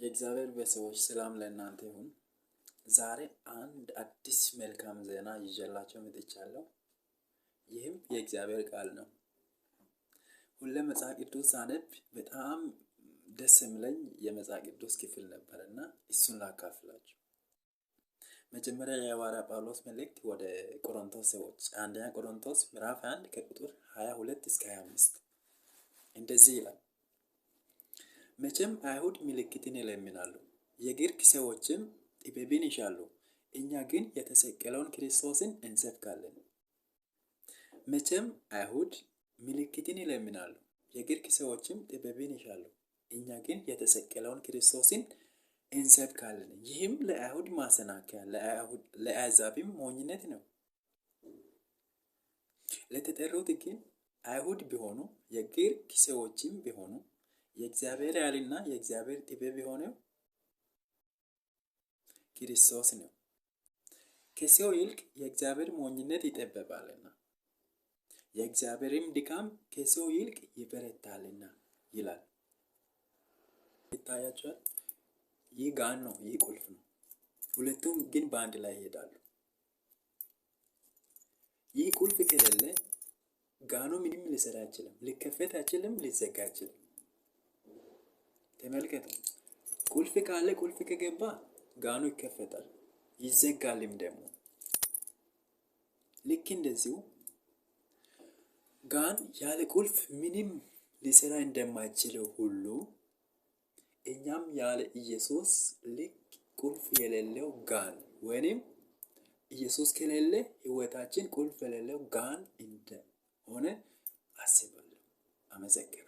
የእግዚአብሔር ቤተሰቦች ሰላም ለእናንተ ይሁን። ዛሬ አንድ አዲስ መልካም ዜና ይዤላችሁ መጥቻለሁ። ይህም የእግዚአብሔር ቃል ነው። ሁሌም መጽሐፍ ቅዱስ ሳነብ በጣም ደስ የሚለኝ የመጽሐፍ ቅዱስ ክፍል ነበር እና እሱን ላካፍላችሁ። መጀመሪያ የሐዋርያ ጳውሎስ መልእክት ወደ ቆሮንቶስ ሰዎች አንደኛ ቆሮንቶስ ምዕራፍ 1 ከቁጥር 22 እስከ 25 እንደዚህ ይላል። መቼም አይሁድ ምልክትን ይለምናሉ፣ የግሪክ ሰዎችም ጥበብን ይሻሉ፣ እኛ ግን የተሰቀለውን ክርስቶስን እንሰብካለን። መቼም አይሁድ ምልክትን ይለምናሉ፣ የግሪክ ሰዎችም ጥበብን ይሻሉ፣ እኛ ግን የተሰቀለውን ክርስቶስን እንሰብካለን። ይህም ለአይሁድ ማሰናከያ ለአሕዛብም ሞኝነት ነው። ለተጠሩት ግን አይሁድ ቢሆኑ የግሪክ ሰዎችም ቢሆኑ የእግዚአብሔር ኃይልና የእግዚአብሔር ጥበብ የሆነው ክርስቶስ ነው። ከሰው ይልቅ የእግዚአብሔር ሞኝነት ይጠበባልና የእግዚአብሔርም ድካም ከሰው ይልቅ ይበረታልና ይላል። ይታያቸዋል። ይህ ጋን ነው፣ ይህ ቁልፍ ነው። ሁለቱም ግን በአንድ ላይ ይሄዳሉ። ይህ ቁልፍ ከሌለ ጋኑ ምንም ሊሰራ አይችልም፣ ሊከፈት አይችልም፣ ሊዘጋ አይችልም። ተመልከቱ። ቁልፍ ካለ ቁልፍ ከገባ ጋኑ ይከፈታል፣ ይዘጋልም ደግሞ። ልክ እንደዚሁ ጋን ያለ ቁልፍ ምንም ሊሰራ እንደማይችለው ሁሉ እኛም ያለ ኢየሱስ ልክ ቁልፍ የሌለው ጋን ወይንም ኢየሱስ ከሌለ ሕይወታችን ቁልፍ የሌለው ጋን እንደሆነ አስባለሁ። አመሰግናለሁ።